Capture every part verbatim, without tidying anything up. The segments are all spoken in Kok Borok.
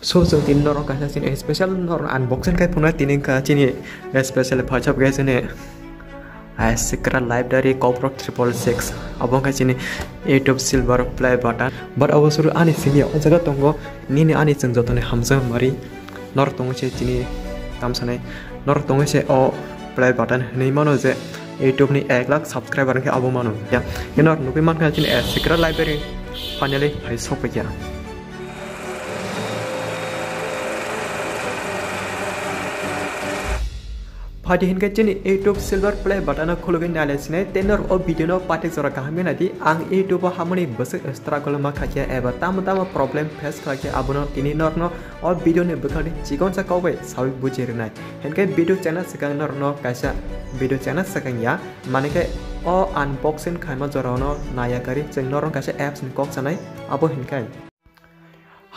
So, chwng tini norok kaisa chini special norok unboxing khai phunai tini wngkha chini special phaisa bwkha chini, ah, Secret Library Cobra triple six. Abo wngkha chini YouTube silver play button. But abo suru ani simi o jaga tongo, nini ani chwng jotoni hamjak mari. Norok tongo se chini tamsanai, norok tongo se o play button hinwi mano je YouTube ni ek lakh subscriber wngkhe abo mano. Ya, khe norok nugwi mankha chini, eh, Secret Library finally phai sokphaikha. Phaidi hinkhe chini YouTube silver play button o khulugwi nailai sinai, tei norok o video no pathik jora kaham khe naidi. Ang YouTube o hamani bwswk struggle ma khaikha eba tamo tamo problem face khlaikha, abono tini norokno o video ni bwkhakni chikonsa kok bai sawi buji rwnai. Hinkhe video chana swkang norokno kaisa video chana swkang ya, manikhe o unboxing khaima jorano naiya kari chwng norokno kaisa apps ni kok sanai, abo hinkhe.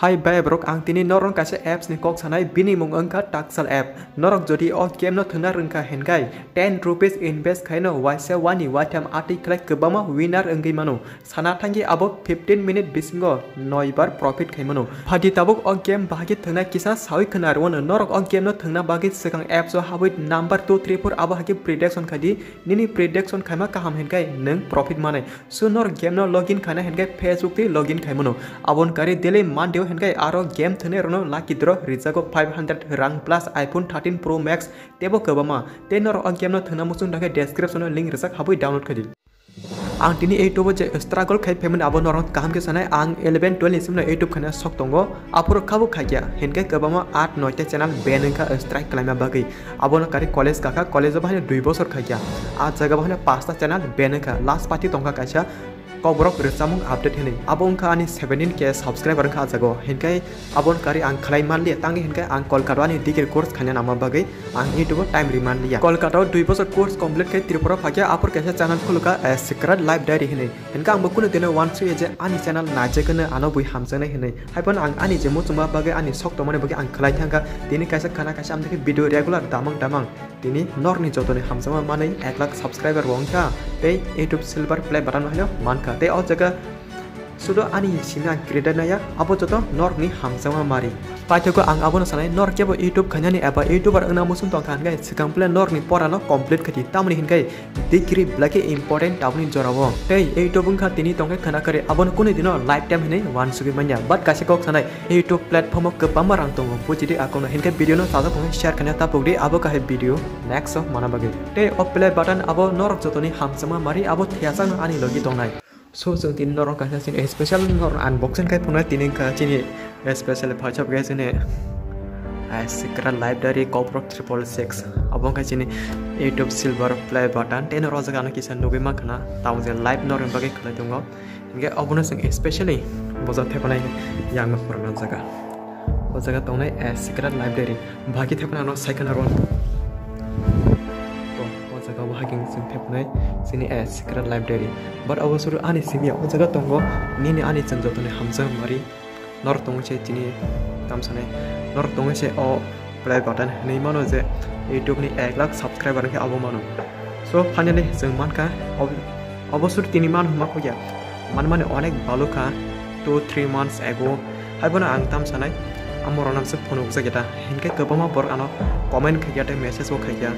Hai bai borok, ang tini norok kaisa apps ni kok sanai, bini mung wngkha Taksal app. Norok jodi o game no thwngna rwngkha hinkhe ten rupees invest khaino waisa wani waitham atwi khlai kwbangma winner wngwi mano. Sana thangwi abo fifteen minute bisingo noi bar profit khaimano. Phaidi tabuk o game bahai khe thwngnai kisa sawi khna rwano. Norok o game no thwngna bagwi swkang apps o habwi number two three four abo hai khe prediction khaidi. Nini prediction khaima kaham hinkhe nwng profit manai. So norok game no login khaina hinkhe Facebook twi login khaimano. Aboni kari daily Monday o hinkhe aro game thwngnai rwno lucky draw rijago five hundred rang plus iPhone thirteen Pro Max teibo kwbangma. Tei norok o game no thwngna muchung thangkhe description o link rijak, habwi download khaidi. Ang tini YouTube o je struggle khai phaimani abo norok kaham khe sanai, ang eleven twelve ni simi no YouTube khaina sok tongo, aphuru khabu khaikya, hinkhe kwbangma aat noi ta channel ban wngkha strike khlaima bagwi. Abono kari college kakha, college o bahai dui bosor khaikya, a jaga bahai pasta channel ban wngkha, last party tongkha kaisa Kokborok rwchapmung update hinwi. Abo wngkha ani seventeen K subscriber wngkha a jaga o, hinkhe aboni kari ang khlai manliya, tangwi hinkhe ang Kolkata o ani degree course khaina nangma bagwi ang YouTube o time ri manliya. Kolkata o dui bosor course complete khai Tripura phaikha, aphuru kaisa channel khulukha, eh, Secret Life Diary hinwi. Hinkhe ang bo kunu dino uansukya je ani channel naijak hwnwi ano bui hamjaknai hinwi. Haiphano ang ani je muchungma bagwi ani sok tongmani bagwi ang khlai thangkha. Tini kaisa khana kaisa amtwkhe video regular damang damang. Tini norokni jotoni hamjakma manwi ek lakh subscriber bo wngkha. Tei YouTube silver play button haino mankha. Tei o jaga sudo ani simi ang create naya, abo joto norokni hamjakma mari. Paithago ang abono sanai, norok kebo YouTube khainani eba YouTuber wngna muchung tongkha hinkhe swkang pele norokni porano complete khaidi, tamoni hinkhe degree belai khe important tabukni jorao. Tei YouTube wngkha tini tongkhe khwna kwrwi, abono kunu dino lifetime hinwi uansugwi manya. But kaisa kok sanai, YouTube platform o kwbangma rang tongo, bujidi akono hinkhe video no sajak tongkhe share khaina tapukdi, abo kahai video next o mana bagwi. Tei o play button abo norok jotoni hamjakma mari, abo thiyasakno ani logi tongnai. So, chwng tini norok kaisa chini special norok unboxing khai phunai tini wngkha chini special phaisa bwkha chini, ah, Secret Life Diary Cobra triple six. Abo wngkha chini YouTube silver play button. Tei norok o jaga ano kisa nugwi mankha na, tamo je live norokni bagwi khlai tongo. Hinkhe obono chwng specially bojak thepanai yang no phwrwngna jaga. O jaga tongnai, eh, Secret Life Diary. Bhagi thepna ano cycle aro. To, o jaga o haging chwng thepnai chini, eh, Secret Life Diary. But abo suru ani simi o jaga tongo, nini ani chwng jotoni hamjak mari. Norok tongo se chini tamsanai. Norok tongo se o play button hinwi mano je YouTube ni ek lakh subscriber khe abo mano. So finally chwng mankha ob-, obo suru tini man hwnma khokya. Man mani onek balukha two three months ago. Haibono ang tam sanai, amo rok nang se phunukjak ya ta. Hinkhe kwbangma borok ano comment khaikya tei message bo khaikya.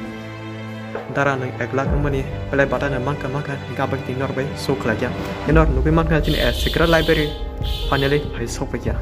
Dara nwng ek lakh wngmani play button no mankha mankha hinkhe aboni tini norok bai show khlaikya. Tei norok nugwi mankha chini, eh, Secret Library finally phai sokphaikya.